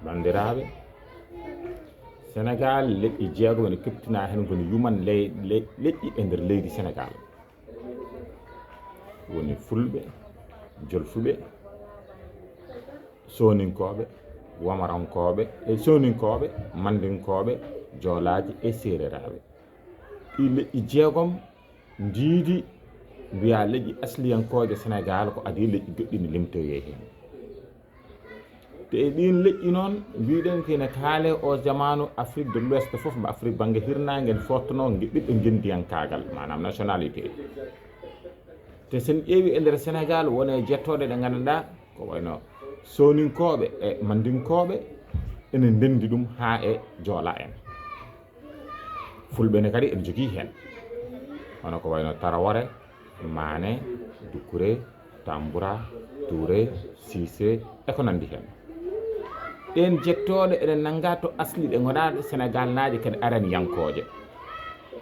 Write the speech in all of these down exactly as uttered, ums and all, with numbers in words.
Banndiraaɓe, Senegaal, leƴƴi jeegom ene keptinaa heen, ngoni yuman ley- ley- leƴƴi e nder leydi Senegaal. Woni Fulɓe, Jolfuɓe, Sooninkooɓe, Wamarankooɓe, e Sooninkooɓe, Mandinkooɓe, Joolaaji e Seereraaɓe. Ɗii leƴƴi jeegom ndiidi mbiyaa leƴƴi asliyankooje Senegaal, ko adii leƴƴi goɗɗi ne limtoyee heen. Te e ɗiin leƴƴi noon, mbiɗen ko ene kaalee o jamaanu Afrique de l'Ouest fof, mba Afrique bannge hirnaange, en fottanoo nge ɓiɗɗo ngenndiyankaagal, maanaam nationalité. Te sen ƴeewi e nder Senegaal, wone jettooɗe ɗe nganndanɗaa ko wayno Sooninkooɓe e Mandinkooɓe ene ndenndi ɗum haa e Joola en. Fulɓe ne kadi ene jogii heen, hono ko wayno Tarawore, Maane, Dukkure, Tambura, Tuure, Siise e ko nanndi heen. Ɗeen jettooɗe ene nanngaa to asli ɗe ngonaaɗe Senegaalnaaje kadi araniyankooje.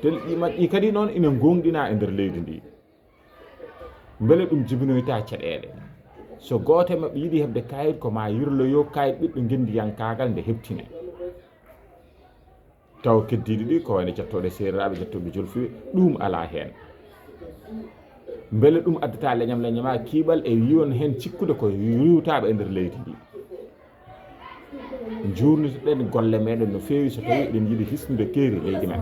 Tel ɗi maɓɓi kadi noon ina ngoongɗinaa e nder leydi ndi. Mbele ɗum jibinoyta caɗeele? So gooto e maɓɓe yiɗi heɓde kayit, ko maa yirloyo kayit ɓiɗɗo ngenndiyankaagal nde heɓtine. Taw keddiiɗi ɗi ko wayno jettooɗe Seereraaɓe, jettooɓe Jolfuɓe, ɗum alaa heen. Mbele ɗum addata leñam leñama kiiɓal e yiyon heen cikkude ko riwtaaɓe e nder leydi ndi? Njuurnitoɗen golle meɗen no feewi so tawi eɗen yiɗi hisnude keeri leydi men.